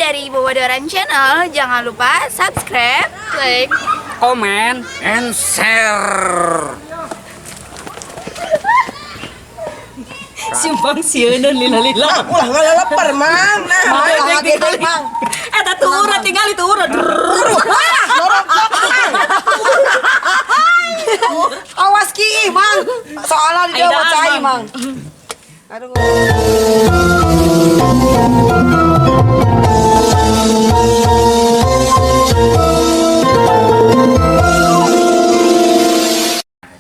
Dari Bobodoran Channel. Jangan lupa subscribe, like, comment, and share. Simpang sieun lila-lila. Ulah ngalelepar, Mang. Nah, Mang, tinggal, Mang. Eta tuura tinggal itu urang. Lorok, Mang. Awas ki, Mang. Soalnya dia mau cai, Mang. Aduh.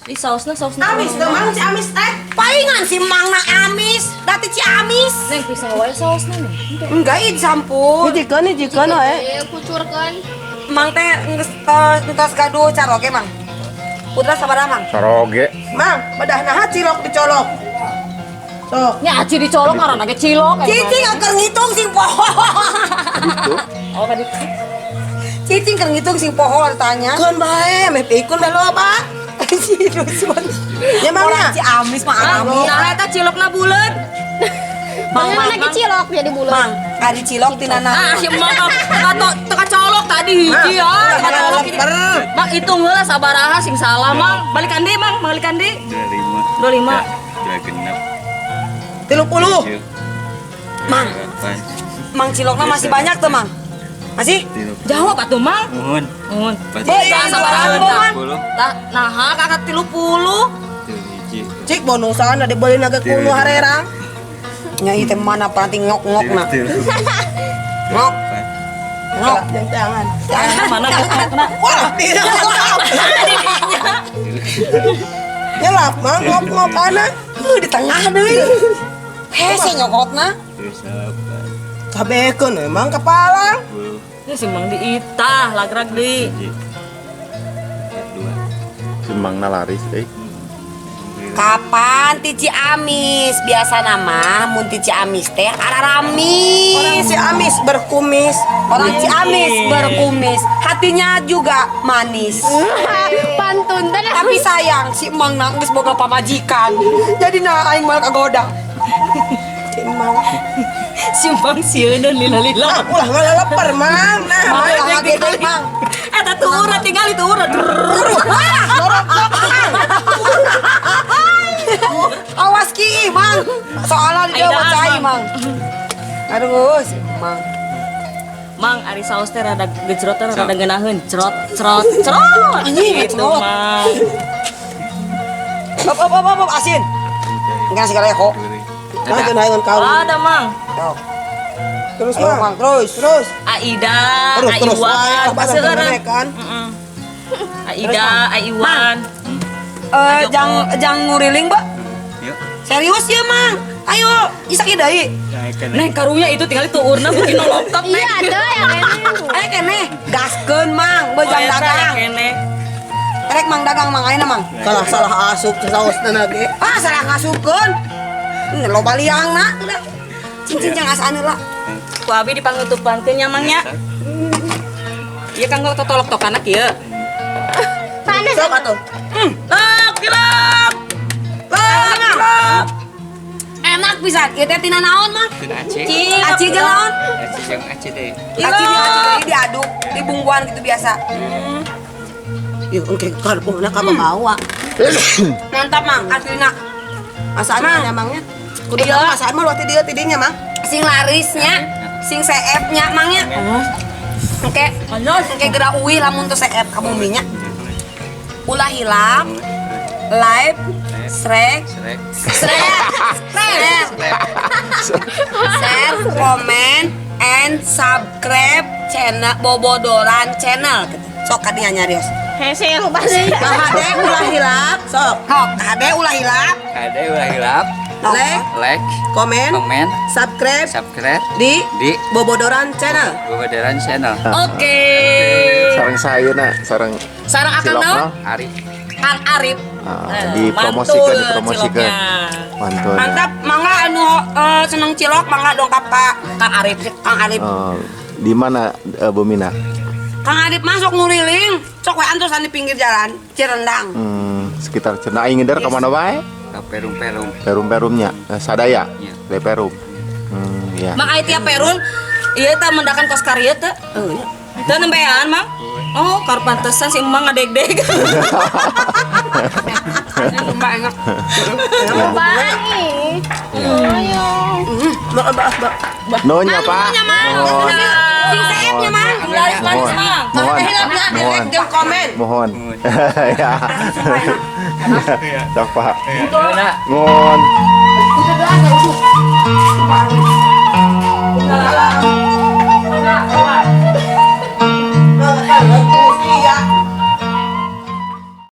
Ih, sausna sausna. Amis teu, Mang, si amis teh. Palingan si Mang na amis, dati ci amis. Neng pisang wae sausna nih. Enggak, ih sampun. Hijikeun hijikeun we. Kucurkan. Mang teh geus tos gaduh caroge, Mang. Putra sabaraha, Mang? Caroge. Mang, bedah naha cilok dicolok. Sok. Nya aci dicolok ngaranna ge cilok. Cicing keur ngitung sing poho. Gitu. Oh, ka ditu. Cicing keur ngitung sing poho tanya. Keun bae, meh pikun bae loba. Si dusun. Ya Mang Orang ya. Ciamis mah amis. Nah, eta cilokna buleud. Mang, Mang, lagi cilok jadi bulan. Mang, ari cilok tina Ah, naon? si Mang teka colok tadi hiji ya, teka colok ini. Mang hitung heula sabaraha sing salah, Mang. Balikan deui, Mang, balikan deui. 25. 25. 26. 30. Mang, Mang cilokna masih banyak tuh, Mang. Masih? Jawab atuh, Mang. Muhun. Muhun. Tah sabaraha Mang? Tah, naha kakak 30. Cik bonusan da dibeli naga kuno harerang. Nya ieu teh mana paranti ngok-ngokna. Ngok. Ngok. Yang tangan. Mana ngok-ngokna? Wah, tidak. Nyelap, Mang, ngok-ngok anak. Di tengah deui. Hese nyokotna. Kabekeun emang kepala. Ya si Mang diitah, lagrag deui. Si Mangna laris euy. Kapan ti Ciamis? Biasa nama mun ti Ciamis teh araramis. Orang Ciamis berkumis. Orang Ciamis berkumis, hatinya juga manis. Pantun teh. Tapi sayang si Mang na geus boga pamajikan. Jadi na aing moal kagoda. Si Mang. Si Mang sieun lila-lila. Ulah ngalelepar, Mang. Nah, Mang, Mang. Tinggal Mang. Eta tuura tinggal itu urang. Lorok, Mang. Awas ki, Mang. Soalnya dia mau cai, Mang. Aduh, si Mang. Mang, ari saus teh rada gejrot teh rada ngeunaheun. Crot, crot, crot. Anjing, Gitu, crot. Mang. Op, op, op, op, asin. Enggak segala kok. Mang jeung hayang kawin. Ada, Mang. Tuh. Terus, Ayo, Mang. Mang, terus. Terus. Aida, Terus, terus. Aiwan, Wah, kaseueuran. kan. Aida, Aiwan. Jang nguriling, Mbak. Yuk. Serius ya, Mang? Ayo, isak deui. Neng karunya itu tinggal itu urna mungkin nolokap, Neng. Iya ada ya kene. Ayo kene, gaskeun, Mang, bejang dagang. Kene. Erek Mang dagang, Mang, ayeuna, Mang. Salah salah asup sausna ge. Ah, salah ngasupkeun. Loba liangna udah. Cincin jang asaan heula. Ku abi dipangutupan teh nya, Mang nya. Ieu kanggo totolok-tokanna kieu. Panas. Sok atuh. Lok, cilok. Lok, enak pisan. Ieu teh tina naon, Mang? Tina aci. Aci jeung naon? Aci jeung aci deh. Aci di aci deui diaduk, dibumbuan gitu biasa. Yuk, engke karpuna ka bawa. Mantap, Mang, aslina. Asaan Mang. nya Mangnya. Kudu Iya. asaan mah luar ti dieu ti dinya, Mang. Sing larisnya, sing seepnya, Mang nya. Engke, engke geura uih lamun teu seep ka buminya. Ulah hilap, like, srek, srek, srek, share, comment, and subscribe channel Bobodoran Channel. Gitu. Sok kadinya nyarios. Hese lupa sih. Kahade ulah hilap, sok. Hok, kade ulah hilap. Kade ulah hilap, Like, like, komen, komen, subscribe subscribe di di Bobodoran Channel. Bobodoran Channel. Oke. Sareng sayuna, sareng Sarang akang cilok naon? naon? Arif. Kang Arif. Ah, dipromosikan, Mantul dipromosikan. ciloknya. Mantul. Mantap, mangga anu seneng cilok, mangga dongkap ka Kang Arif. Kang Arif. Di mana Bu Mina? Kang Arif masuk nguriling, sok we antosan di pinggir jalan, Cirendang. Sekitar Cirendang. Aing ngeder ka mana wae? Ka perum-perum. Perum-perumnya, sadaya. Iya. Le perum. Ya. Mang, aya tiap perun ieu teh mendakan kos karieu teh. Teu nembean, Mang. Oh, kar pantesan si Emang ngadeg-deg. Sumpah enak. Apaan nih? Ayo. Nuhun ya, Pak. Nuhun. Sing seepnya, Mang. Laris manis, Mang. Mohon. Hilapnya di Mohon. like jeung komen. Mohon. Ya. Sok, Pak. Nuhun, ah. Nuhun. Udah doang, udah.